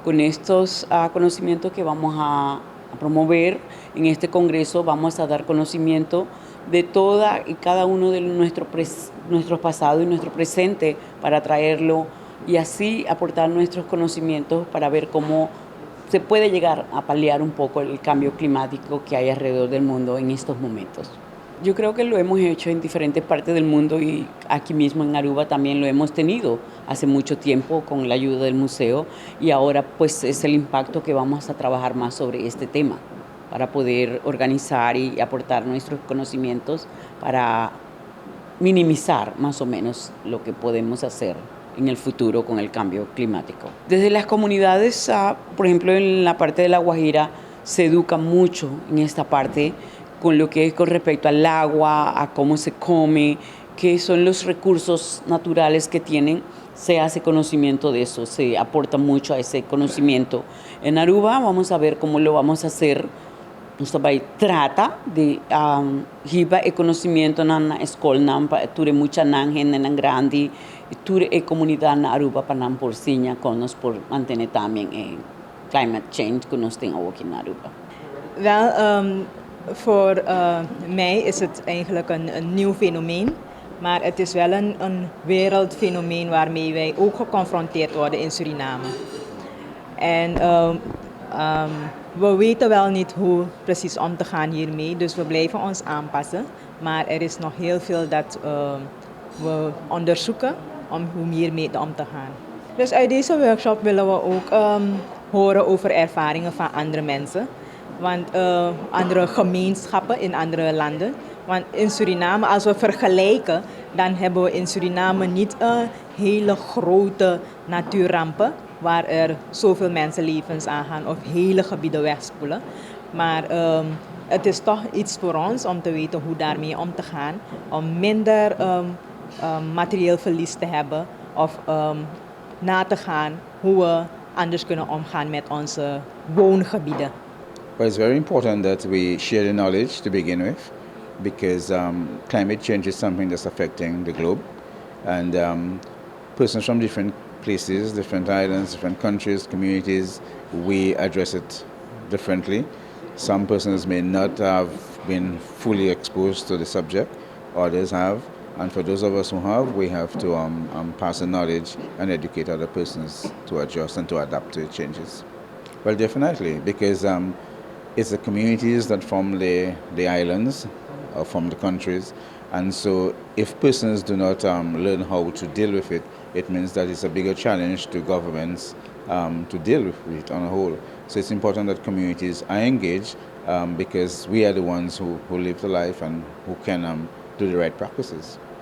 Con estos conocimientos que vamos a promover en este congreso, vamos a dar conocimiento de toda y cada uno de nuestro pasado y nuestro presente para traerlo y así aportar nuestros conocimientos para ver cómo se puede llegar a paliar un poco el cambio climático que hay alrededor del mundo en estos momentos. Yo creo que lo hemos hecho en diferentes partes del mundo y aquí mismo en Aruba también lo hemos tenido hace mucho tiempo con la ayuda del museo y ahora, pues, es el impacto que vamos a trabajar más sobre este tema para poder organizar y aportar nuestros conocimientos para minimizar más o menos lo que podemos hacer en el futuro con el cambio climático. Desde las comunidades, por ejemplo, en la parte de La Guajira, se educa mucho en esta parte con lo que es con respecto al agua, a cómo se come, qué son los recursos naturales que tienen, se hace conocimiento de eso, se aporta mucho a ese conocimiento. En Aruba vamos a ver cómo lo vamos a hacer. Nos trata di hiba e conocimiento na scol nan pa tur e muchanan, hendenan grandi, tur e comunidad na Aruba pa nan por siña con nos por mantene tambe e climate change cu nos tin aki na Aruba. Wel, voor mij is het eigenlijk een nieuw fenomeen. Maar het is wel een wereldfenomeen waarmee wij ook geconfronteerd worden in Suriname. En we weten wel niet hoe precies om te gaan hiermee, dus we blijven ons aanpassen. Maar er is nog heel veel dat we onderzoeken om hoe hiermee om te gaan. Dus uit deze workshop willen we ook horen over ervaringen van andere mensen. Want andere gemeenschappen in andere landen. Want in Suriname, als we vergelijken, dan hebben we in Suriname niet een hele grote natuurrampen waar er zoveel mensenlevens aan gaan of hele gebieden wegspoelen. Maar het is toch iets voor ons om te weten hoe daarmee om te gaan. Om minder materieel verlies te hebben of na te gaan hoe we anders kunnen omgaan met onze woongebieden. Well, it's very important that we share the knowledge to begin with, because climate change is something that's affecting the globe, and persons from different places, different islands, different countries, communities, we address it differently. Some persons may not have been fully exposed to the subject, others have. And for those of us who have, we have to pass the knowledge and educate other persons to adjust and to adapt to the changes. Well, definitely, because it's the communities that form the islands or form the countries. And so if persons do not learn how to deal with it, it means that it's a bigger challenge to governments to deal with it on a whole. So it's important that communities are engaged because we are the ones who live the life and who can do the right practices.